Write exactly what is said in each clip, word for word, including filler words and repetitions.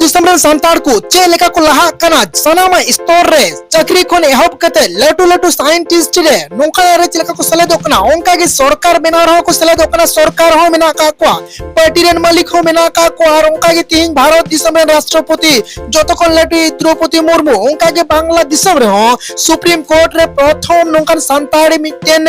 ᱫᱤᱥᱚᱢ ᱨᱮᱱ ᱥᱟᱱᱛᱟᱲ ᱠᱚ ᱪᱮᱫ ᱞᱮᱠᱟ ᱠᱚ ᱞᱟᱦᱟᱜ ᱠᱟᱱᱟ ᱥᱟᱱᱟᱢᱟᱜ ᱥᱛᱚᱨ ᱨᱮ, ᱪᱟᱹᱠᱨᱤ ᱠᱷᱚᱱ ᱮᱦᱚᱵ ᱠᱟᱛᱮ ᱞᱟᱹᱴᱩ ᱞᱟᱹᱴᱩ ᱥᱟᱭᱮᱱᱴᱤᱥᱴ ᱨᱮ, ᱱᱚᱝᱠᱟ ᱨᱮ ᱪᱮᱫ ᱞᱮᱠᱟ ᱠᱚ ᱥᱮᱞᱮᱫᱚᱜ ᱠᱟᱱᱟ, ᱚᱱᱠᱟ ᱜᱮ ᱥᱚᱨᱠᱟᱨ ᱵᱮᱱᱟᱣ ᱨᱮᱦᱚᱸ ᱠᱚ ᱥᱮᱞᱮᱫᱚᱜ ᱠᱟᱱᱟ, ᱥᱚᱨᱠᱟᱨ ᱦᱚᱸ ᱢᱮᱱᱟᱜ ᱟᱠᱟᱫ ᱠᱚᱣᱟ, ᱯᱟᱨᱴᱤ ᱨᱮᱱ ᱢᱟᱹᱞᱤᱠ ᱦᱚᱸ ᱢᱮᱱᱟᱜ ᱟᱠᱟᱫ ᱠᱚᱣᱟ᱾ ᱟᱨ ᱚᱱᱠᱟ ᱜᱮ ᱛᱤᱦᱤᱧ ᱵᱷᱟᱨᱚᱛ ᱫᱤᱥᱚᱢ ᱨᱮᱱ ᱨᱟᱥᱴᱨᱚᱯᱚᱛᱤ ᱡᱚᱛᱚ ᱠᱷᱚᱱ ᱞᱟᱹᱴᱩ ᱫᱨᱚᱯᱚᱫᱤ ᱢᱩᱨᱢᱩ, ᱚᱱᱠᱟ ᱜᱮ ᱵᱟᱝᱞᱟ ᱫᱤᱥᱚᱢ ᱨᱮᱦᱚᱸ ᱥᱩᱯᱨᱤᱢ ᱠᱳᱨᱴ ᱨᱮ ᱯᱨᱚᱛᱷᱚᱢ ᱱᱚᱝᱠᱟᱱ ᱥᱟᱱᱛᱟᱲᱤ ᱢᱤᱫᱴᱮᱱ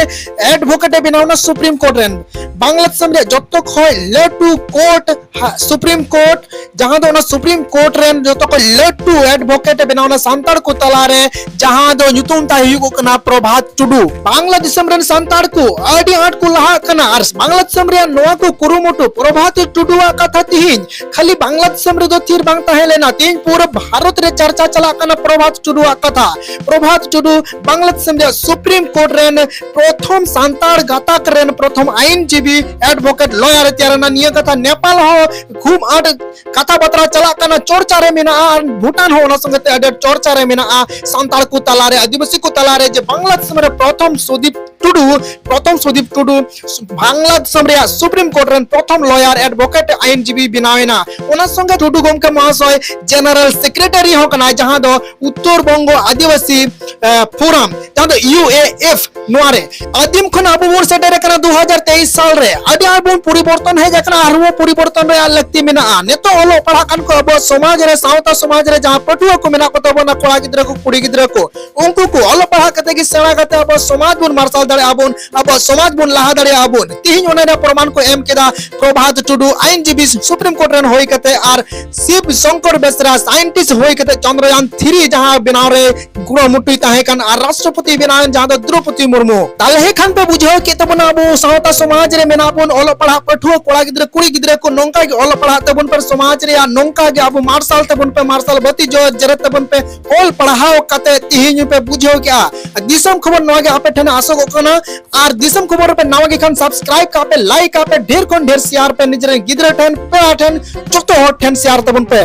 ᱮᱰᱵᱷᱚᱠᱮᱴ ᱮ ᱵᱮᱱᱟᱣ ᱮᱱᱟ ᱥᱩᱯᱨᱤᱢ ᱠᱳᱨᱴ ᱨᱮᱱ᱾ ᱵᱟᱝᱞᱟ ᱫᱤᱥᱚᱢ ᱨᱮᱭᱟᱜ ᱡᱚᱛᱚ ᱠᱷᱚᱱ ᱞᱟᱹᱴᱩ ᱠᱳᱨᱴ ᱦᱟ-, ᱥᱩᱯᱨᱤᱢ ᱠᱳᱨᱴ, ᱡᱟᱦᱟᱸ ᱫᱚ ᱚᱱᱟ ᱥᱩᱯᱨᱤᱢ ᱠᱳᱨᱴ ᱨᱮᱱ ᱡᱚᱛᱚ ᱠᱷᱚᱱ ᱞᱟᱹᱴᱩ ᱮᱰᱵᱷᱚᱠᱮᱴ ᱮ ᱵᱮᱱᱟᱣ ᱮᱱᱟ ᱥᱟᱱᱛᱟᱲ ᱠᱚ ᱛᱟᱞᱟᱨᱮ, ᱡᱟᱦᱟᱸ ᱫᱚ ᱧᱩᱛᱩᱢ ᱛᱟᱭ ᱦᱩᱭᱩᱜ ᱠᱟᱱᱟ ᱯᱨᱚᱵᱷᱟᱛ ᱴᱩᱰᱩ᱾ ᱵᱟᱝᱞᱟ ᱫᱤᱥᱚᱢ ᱨᱮᱱ ᱥᱟᱱᱛᱟᱲ ᱠᱚ ᱟᱹᱰᱤ ᱟᱸᱴ ᱠᱚ ᱞᱟᱦᱟᱜ ᱠᱟᱱᱟ ᱟᱨ ᱵᱟᱝᱞᱟ ᱫᱤᱥᱚᱢ ᱨᱮᱭᱟᱜ ᱱᱚᱣᱟ ᱠᱚ ᱠᱩᱨᱩᱢᱩᱴᱩ, ᱯᱨᱚᱵᱷᱟᱛ ᱴᱩᱰᱩᱣᱟᱜ ᱠᱟᱛᱷᱟ ᱛᱤᱦᱤᱧ ᱠᱷᱟᱹᱞᱤ ᱵᱟᱝᱞᱟ ᱫᱤᱥᱚᱢ ᱨᱮᱫᱚ ᱛᱷᱤᱨ ᱵᱟᱝ ᱛᱟᱦᱮᱸ ᱞᱮᱱᱟ, ᱛᱤᱦᱤᱧ ᱯᱩᱨᱟᱹ ᱵᱷᱟᱨᱚᱛ ᱨᱮ ᱪᱟᱨᱪᱟ ᱪᱟᱞᱟᱜ ᱠᱟᱱᱟ ᱯᱨᱚᱵᱷᱟᱛ ᱴᱩᱰᱩᱣᱟᱜ ᱠᱟᱛᱷᱟ᱾ ᱯᱨᱚᱵᱷᱟᱛ ᱴᱩᱰᱩ ᱵᱟᱝᱞᱟ ᱫᱤᱥᱚᱢ ᱨᱮᱭᱟᱜ ᱥᱩᱯᱨᱤᱢ ᱠᱳᱨᱴ ᱨᱮᱱ ᱯᱨᱚᱛᱷᱚᱢ ᱥᱟᱱᱛᱟᱲ ᱜᱟᱛᱟᱠ ᱨᱮᱱ ᱯᱨᱚᱛᱷᱚᱢ ᱟᱭᱤᱱᱡᱤᱵᱤ ᱮᱰᱵᱷᱚᱠᱮᱴ ᱞᱚᱭᱟᱨ ᱮ ᱛᱮᱭᱟᱨ ᱮᱱᱟ᱾ ᱱᱤᱭᱟᱹ ᱠᱟᱛᱷᱟ ᱱᱮᱯᱟᱞ ᱦᱚᱸ ᱠᱷᱩᱵ ᱟᱸᱴ ᱠᱟᱛᱷᱟ ᱵᱟᱛᱨᱟ ᱪᱟᱞᱟᱜ ᱠᱟᱱᱟ, ᱪᱚᱨᱪᱟ ᱨᱮ ᱢᱮᱱᱟᱜᱼᱟ, ᱟᱨ ᱵᱷᱩᱴᱟᱱ ᱦᱚᱸ ᱚᱱᱟ ᱥᱚᱸᱜᱮ ᱛᱮ ᱟᱹᱰᱤ ᱟᱸᱴ ᱪᱚᱨᱪᱟ ᱨᱮ ᱢᱮᱱᱟᱜᱼᱟ ᱥᱟᱱᱛᱟᱲ ᱠᱚ ᱛᱟᱞᱟᱨᱮ, ᱟᱹᱫᱤᱵᱟᱹᱥᱤ ᱠᱚ ᱛᱟᱞᱟᱨᱮ, ᱡᱮ ᱵᱟᱝᱞᱟ ᱫᱤᱥᱚᱢ ᱨᱮ ᱯᱨᱚᱛᱷᱚᱢ ᱥᱩᱫᱤᱯ ᱴᱩᱰᱩ, ᱯᱨᱚᱛᱷᱚᱢ ᱥᱩᱫᱤᱯ ᱴᱩᱰᱩ ᱵᱟᱝᱞᱟ ᱫᱤᱥᱚᱢ ᱨᱮᱭᱟᱜ ᱥᱩᱯᱨᱤᱢ ᱠᱳᱨᱴ ᱨᱮᱱ ᱯᱨᱚᱛᱷᱚᱢ ᱞᱚᱭᱟᱨ ᱮᱰᱵᱷᱚᱠᱮᱴ ᱟᱭᱤᱱᱡᱤᱵᱤ ᱵᱮᱱᱟᱣ ᱮᱱᱟ᱾ ᱚᱱᱟ ᱥᱚᱸᱜᱮ ᱴᱩᱰᱩ ᱜᱚᱢᱠᱮ ᱢᱚᱦᱟᱥᱚᱭ ᱡᱮᱱᱟᱨᱮᱞ ᱥᱮᱠᱨᱮᱴᱟᱨᱤ ᱦᱚᱸ ᱠᱟᱱᱟᱭ, ᱡᱟᱦᱟᱸ ᱫᱚ ᱩᱛᱛᱚᱨ ᱵᱚᱝᱜᱚ ᱟᱹᱫᱤᱵᱟᱹᱥᱤ, ᱮ, ᱯᱷᱳᱨᱟᱢ, ᱡᱟᱦᱟᱸ ᱫᱚ ᱭᱩ ᱮ ᱮᱯᱷ, ᱱᱚᱣᱟ ᱨᱮ ᱟᱹᱫᱤᱢ ᱠᱷᱚᱱ ᱟᱵᱚ ᱵᱚᱱ ᱥᱮᱴᱮᱨ ᱟᱠᱟᱱᱟ ᱫᱩ ᱦᱟᱡᱟᱨ ᱛᱮᱭᱤᱥ ᱥᱟᱞ ᱨᱮ᱾ ᱟᱹᱰᱤ ᱟᱸᱴ ᱵᱚᱱ ᱯᱚᱨᱤᱵᱚᱨᱛᱚᱱ ᱦᱮᱡ ᱟᱠᱟᱱᱟ, ᱟᱨᱦᱚᱸ ᱯᱚᱨᱤᱵᱚᱨᱛᱚᱱ ᱨᱮᱭᱟᱜ ᱞᱟᱹᱠᱛᱤ ᱢᱮᱱᱟᱜᱼᱟ᱾ ᱱᱤᱛᱚᱜ ᱚᱞᱚᱜ ᱯᱟᱲᱦᱟᱜ ᱠᱟᱱ ᱠᱚ ᱟᱵᱚᱣᱟᱜ ᱥᱚᱢᱟᱡᱽ ᱨᱮ, ᱥᱟᱶᱛᱟ ᱥᱚᱢᱟᱡᱽ ᱨᱮ ᱡᱟᱦᱟᱸ ᱯᱟᱹᱴᱷᱩᱣᱟᱹ ᱠᱚ ᱢᱮᱱᱟᱜ ᱠᱚ ᱛᱟᱵᱚᱱᱟ, ᱠᱚᱲᱟ ᱜᱤᱫᱽᱨᱟᱹ ᱠᱚ, ᱠᱩᱲᱤ ᱜᱤᱫᱽᱨᱟᱹ ᱠᱚ, ᱩᱱᱠᱩ ᱠᱚ ᱚᱞᱚᱜ ᱯᱟᱲᱦᱟᱜ ᱠᱟᱛᱮ ᱜᱮ ᱥᱮᱬᱟ ᱠᱟᱛᱮ ᱟᱵᱚᱣᱟᱜ ᱥᱚᱢᱟᱡᱽ ᱵᱚᱱ ᱢᱟᱨᱥᱟᱞ ᱫᱟᱲᱮᱭᱟᱜᱼᱟ ᱵᱚᱱ, ᱟᱵᱚᱣᱟᱜ ᱥᱚᱢᱟᱡᱽ ᱵᱚᱱ ᱞᱟᱦᱟ ᱫᱟᱲᱮᱭᱟᱜᱼᱟ ᱵᱚᱱ᱾ ᱛᱤᱦᱤᱧ ᱚᱱᱟ ᱨᱮᱭᱟᱜ ᱯᱨᱚᱢᱟᱱ ᱠᱚ ᱮᱢ ᱠᱮᱫᱟ ᱯᱨᱚᱵᱷᱟᱛ ᱴᱩᱰᱩ ᱟᱭᱤᱱᱡᱤᱵᱤ ᱥᱩᱯᱨᱤᱢ ᱠᱳᱨᱴ ᱨᱮᱱ ᱦᱩᱭ ᱠᱟᱛᱮ, ᱟᱨ ᱥᱤᱵ ᱥᱚᱝᱠᱚᱨ ᱵᱮᱥᱨᱟ ᱥᱟᱭᱮᱱᱴᱤᱥᱴ ᱦᱩᱭ ᱠᱟᱛᱮ ᱪᱚᱱᱫᱨᱚᱭᱟᱱ ᱛᱷᱨᱤ ᱡᱟᱦᱟᱸ ᱵᱮᱱᱟᱣ ᱨᱮ ᱠᱩᱨᱩᱢᱩᱴᱩᱭ ᱛᱟᱦᱮᱸ ᱠᱟᱱ ᱟᱨ ᱨᱟᱥᱴᱨᱚᱯᱚᱛᱤ ᱵᱮᱱᱟᱣ ᱮᱱ, ᱡᱟᱦᱟᱸ ᱫᱚ ᱫᱨᱚᱯᱚᱫᱤ ᱢᱩᱨᱢᱩ᱾ ᱛᱟᱦᱞᱮ ᱠᱷᱟᱱ ᱯᱮ ᱵᱩᱡᱷᱟᱹᱣ ᱠᱮᱫ ᱛᱟᱵᱚᱱᱟ, ᱟᱵᱚ ᱥᱟᱶᱛᱟ ᱥᱚᱢᱟᱡᱽ ᱨᱮ ᱢᱮᱱᱟᱜ ᱵᱚᱱ, ᱚᱞᱚᱜ ᱯᱟᱲᱦᱟᱜ ᱯᱟᱹᱴᱷᱩᱣᱟᱹ ᱠᱚᱲᱟ ᱜᱤᱫᱽᱨᱟᱹ ᱠᱩᱲᱤ ᱜᱤᱫᱽᱨᱟᱹ ᱠᱚ ᱱᱚᱝᱠᱟ ᱜᱮ ᱚᱞᱚᱜ ᱯᱟᱲᱦᱟᱜ ᱛᱟᱵᱚᱱ ᱯᱮ, ᱥᱚᱢᱟᱡᱽ ᱨᱮᱭᱟᱜ ᱱᱚᱝᱠᱟ ᱜᱮ ᱟᱵᱚ ᱢᱟᱨᱥᱟᱞ ᱛᱟᱵᱚᱱ ᱯᱮ, ᱢᱟᱨᱥᱟᱞ ᱵᱟᱹᱛᱤ ᱡᱚ ᱡᱮᱨᱮᱫ ᱛᱟᱵᱚᱱ ᱯᱮ᱾ ᱚᱞ ᱯᱟᱲᱦᱟᱣ ᱠᱟᱛᱮ ᱛᱤᱦᱤᱧ ᱯᱮ ᱵᱩᱡᱷᱟᱹᱣ ᱠᱮᱜᱼᱟ᱾ ᱫᱤᱥᱚᱢ ᱠᱷᱚᱵᱚᱨ ᱱᱚᱣᱟ ᱜᱮ ᱟᱯᱮ ᱴᱷᱮᱱ ᱟᱥᱚᱜᱚᱜ ᱠᱟᱱᱟ᱾ ᱟᱨ ᱫᱤᱥᱚᱢ ᱠᱷᱚᱵᱚᱨ ᱨᱮᱯᱮ ᱱᱟᱣᱟ ᱜᱮ ᱠᱷᱟᱱ subscribe ᱠᱟᱜ ᱯᱮ, like ᱠᱟᱜ ᱯᱮ, ᱰᱷᱮᱨ ᱠᱷᱚᱱ ᱰᱷᱮᱨ share ᱯᱮ, ᱱᱤᱡᱮᱨᱮᱱ ᱜᱤᱫᱽᱨᱟᱹ ᱴᱷᱮᱱ, ᱯᱮᱲᱟ ᱴᱷᱮᱱ, ᱡᱚᱛᱚ ᱦᱚᱲ ᱴᱷᱮᱱ share ᱛᱟᱵᱚᱱ ᱯᱮ᱾